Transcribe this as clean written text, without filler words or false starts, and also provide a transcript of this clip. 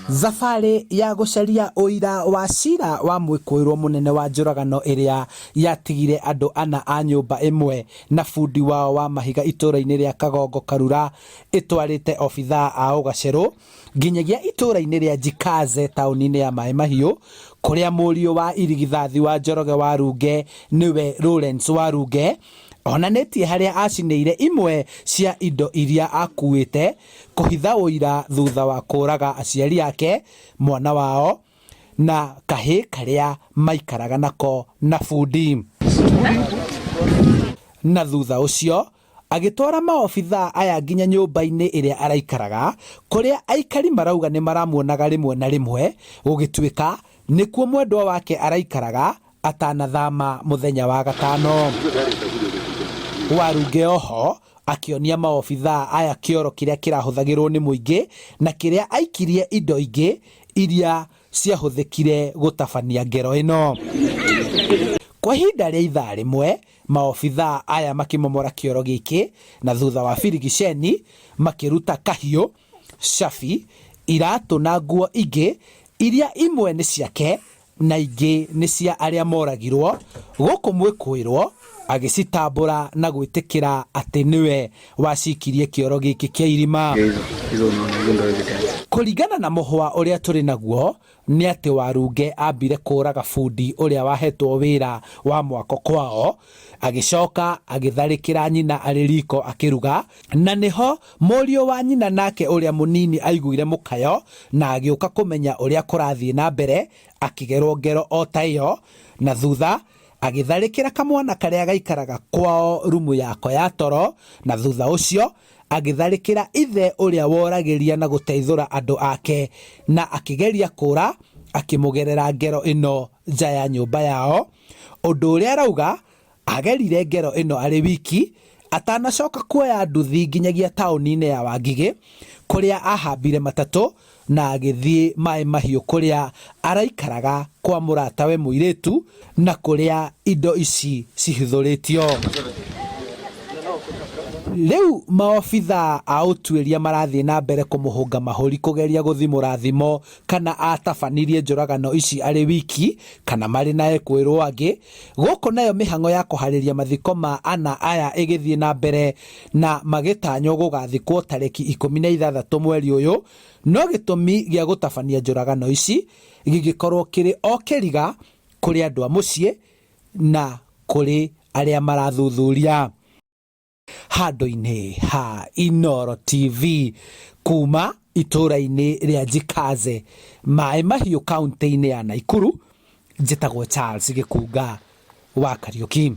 Thabarĩ ya gũcaria ũira wa cira wa mwĩkũĩrwo mũnene wa njũragano ĩrĩa yatigire andũ ana a nyũmba ĩmwe na bundi wao wa mahiga itũra-inĩ rĩa Kagongo Karura ĩtwarĩte obithaa a ũgacerũ nginyagia itũra-inĩ rĩa Jikaze taũni-inĩ ya Maĩ Mahiũ kũrĩa mũriũ wa irigithathi wa Njoroge Warunge nĩwe Lawrence Warunge onanĩtie harĩa acinĩire imwe cia indo iria akuĩte kũhitha ũira thutha wa kũraga aciari ake, mwana wao na kahĩ karĩa maikaraga nako na bundi. Na thutha ũcio agĩtwara maobithaa aya nginya nyũmba-inĩ ĩrĩa araikaraga kũrĩa aikari marauga nĩ maramuonaga rĩmwe na rĩmwe gũgĩtuĩka nĩkuo mwendwa wake araikaraga atanathama mũthenya wa gatano. Warunge oho akĩonia maobithaa aya kĩoro kĩrĩa kĩrahũthagĩrwo nĩ mũingĩ na kĩrĩa aikirie indo ingĩ iria ciahũthĩkire gũtabania ngero ĩno. Kwa ihinda rĩa ithaa rĩmwe maobithaa aya makĩmomora kĩoro gĩkĩ na thutha wa birigiceni makĩruta kahiũ, cabi, iratũ na nguo ingĩ iria imwe nĩ ciake na ingĩ nĩ cia arĩa moragirwo gũkũ mwĩkũĩrwo agĩcitambũra na gwĩtĩkĩra atĩ nĩwe wacikirie kĩoro gĩkĩ kĩa irima. Hizo unaona, hizo ndo evidence. Kũringana na mũhwa ũrĩa tũrĩ naguo nĩ atĩ Warunge ambire kũraga bundi ũrĩa wahetwo wĩra wa mwako kwao, agĩcoka agĩtharĩkĩra nyina arĩ riko akĩruga, na nĩho mũriũ wa nyina nake ũrĩa mũnini aiguire mũkayo na agĩũka kũmenya ũrĩa kũrathiĩ na mbere akĩgerwo ngero o ta ĩyo, na thutha agĩtharĩkĩra kamwana karĩa gaikaraga kwao rumu yako ya toro, na thutha ũcio agĩtharĩkĩra ithe ũrĩa woragĩria na gũteithũra andũ ake na akĩgeria kũra akĩmũgerera ngero ĩno nja ya nyũmba yao, ũndũ ũrĩa arauga agerire ngero ĩno arĩ wiki atanacoka kuoya nduthi nginyagia taũni-inĩ ya Wangigĩ kũrĩa ahambire matatũ na agĩthiĩ Maĩ Mahiũ kũrĩa araikaraga kwa mũratawe mũirĩtu na kũrĩa indo ici cihithũrĩtio. Rĩu maobithaa a ũtuĩria marathiĩ na mbere kũmũhũnga mahũri kũgeria gũthimũra thimo kana atabanirie njũragano ici arĩ wiki kana marĩ na ekwĩrwo angĩ. Gũkũ nayo mĩhang'o ya kũharĩria mathiko ma ana aya ĩgĩthiĩ na mbere na magĩtanywo gũgathikwo tarĩki 16 mweri ũyũ, no gĩtũmi gĩa gũtabania njũragano ici gĩgĩkorwo kĩrĩ o kĩriga kũrĩ andũ a mũciĩ na kũrĩ arĩa marathuthuria. Handũ-inĩ ha Inooro TV kuma itũra-inĩ rĩa Jikaze, Maĩ Mahiũ kaunti-inĩ ya Naikuru, njĩtagwo Charles Gĩkunga wa Kariũki.